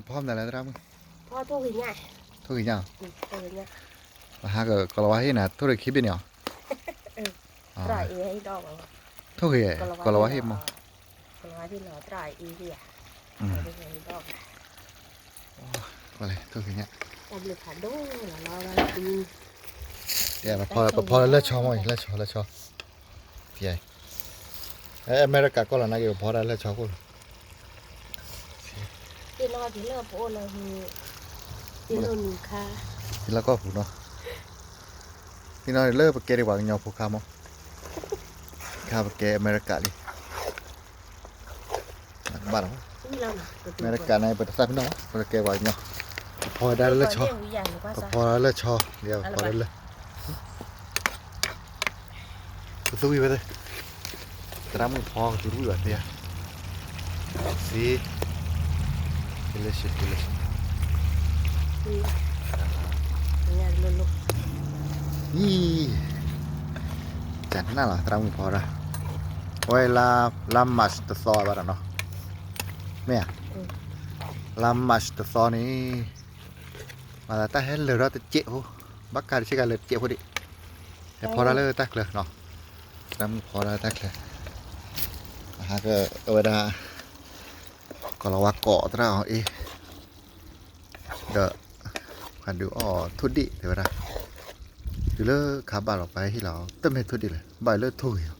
ဖီမနုၤလဲၣ်သရၣ်မုၣ်, ထိၣ်ဂ့ၤညါ, ပဟးကကီၤလၤဝါဟ့ၣ်နၤ ထိၣ်တခံဘ့ၣ်န့ၣ်အီၤ, ထိၣ်ဂ့ၤ, ကီၤလၤဝါဟ့ၣ်မး, ထိၣ်ဂ့ၤညါ, ပဖီလၢလၢၢ်ဆီမး လၢၢ်ဆီ လၢၢ်ဆီ, အမဲရကၤကီၢ်လီၤနာ်က့ ပဖီဒၣ်လၢၢ်ဆီခိၣ်လီၤ, သ့ၣ်နီၣ်ကီၢ်ပူၤနီၤ, သ့ၣ်နီၣ်လၢပကဲဒံးပှၤကညီဖိခါမး, ခါပကဲအမဲရကၤလံ, ဘၣ်လီၤ, အမဲရကၤန့ၣ် ပတသးပ့ၤနီၣ်ဘၣ် ပတကဲပှၤကညီ, ပဖီဒၣ်လၢလၢၢ်ဆီ, ပဖီလၢလၢၢ်ဆီ, လံပဖီဒၣ်လၢ ကသူဝံၣ်ဝဲ, သရၣ်မုၣ်ဖီကသူတဝံၣ်ဘၣ်သ့ဧါ, စံ, လၢဆံ လၢဆံ, အံၤ, ကနၣ်လီၤ သရၣ်မုၣ်ဖီဒၣ်, အဝဲလါ March တသီဘၣ်ဒီးနီၤ, မ့ၢ်ဧါ, လါ March တသီန့ၣ်, မၤသးတၢ်ဟဲလၢာ်ထီၣ်တစဲးဖိ, ဘၣ်ကးတဆ့ကၤလၢာ်တစဲးဖိဒံး, ဟဲဖီဒၣ်လၢတၢ်ချၢနီၤ, သရၣ်မုၣ်ဖီဒၣ်လၢတၢ်ချၢ, အဟးကဝဲဒၣ်, ကီၤလၤဝါကိးသရၣ်အီၤအ့ၣ်, ဒီး, ဖးဒုးအီၣ်ထိၣ်ဒ့ၣ်တဲဝဲဒၣ်, တုၤလၢခါဘၣ်လီၤပှၤဟ့ၣ်လီၤ တမ့ၢ်ထိၣ်ဒ့ၣ်လဲၣ် ဘၣ်လၢထိၣ်ဂ့ၤလီၤ,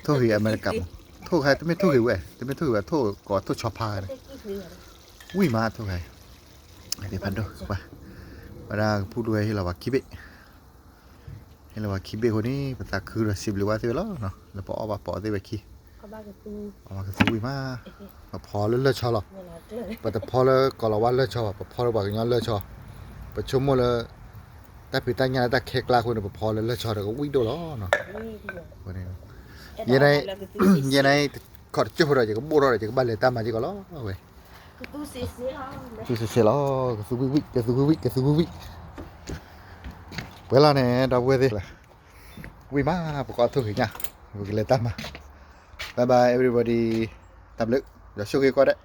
ထိၣ်ဂ့ၤအမဲရကၤမး, ထိၣ်ဂ့ၤတမ့ၢ်ထိၣ်ဂ့ၤဝဲ တမ့ၢ်ထိၣ်ဂ့ၤဝဲ ထိၣ်ကိးထိၣ်ဆီဖါန့ၣ်, ဝံၣ်မးထိၣ်ဂ့ၤ, ဖးဒိၣ်, ဝဲဒၣ်ကဖုၣ်ဒိၣ်ဝဲဟ့ၣ်လီၤပှၤခံဘ့ၣ် ဟ့ၣ်လီၤပှၤခံဘ့ၣ်အဃိန့ၣ် ပသးခုဒီးစံးဘျုးဘၣ်သ့ၣ်ဝဲလီၤ, လၢပအီၣ်ဘၣ်ပအီသ့ၣ်ဝဲခံ, အီၣ်ဘၣ်ကသူဝံၣ်မး, ပဖီလၢလၢၢ်ဆီလီၤ, ပတဖီလၢကီၤလၤဝါလၢၢ်ဆီဘၣ် ပဖီလၢပှၤကညီလၢၢ်ဆီ, ပဆိကမိၣ်လၢ, တၢ်ဖံးတၢ်ညၣ်လၢတၢ်ခဲကျါအဃိန့ၣ် ပဖီလၢလၢၢ်ဆီဒီးကဝံၣ်ဒိၣ်လီၤ, ယဲန့ၣ်, ယဲန့ၣ်, ခီၣ်တကၠိၢ်ဖိဒီးယကဘိၣ်ထီၣ်ဒီးယကဘၣ်လဲၤတၢ်မၤစ့ၢ်ကီးလီၤဝဲ, ကသူစ့စ့လီၤ, ကသူဝံၣ်ဝံၣ် ကသူဝံၣ်ဝံၣ်, ပှဲၤလီၤန့ၣ် ဒီပုၢ်ဝဲၢ်သ့ၣ်, ဝံၣ်မး ပကအီၣ်ထိၣ်ဂ့ၤညါ, ပကလဲၤတၢ်မၤ, bye bye everybody, တၢ်ဘျုး, ယွၤဆိၣ်ဂ့ၤကိးဂၤဒဲး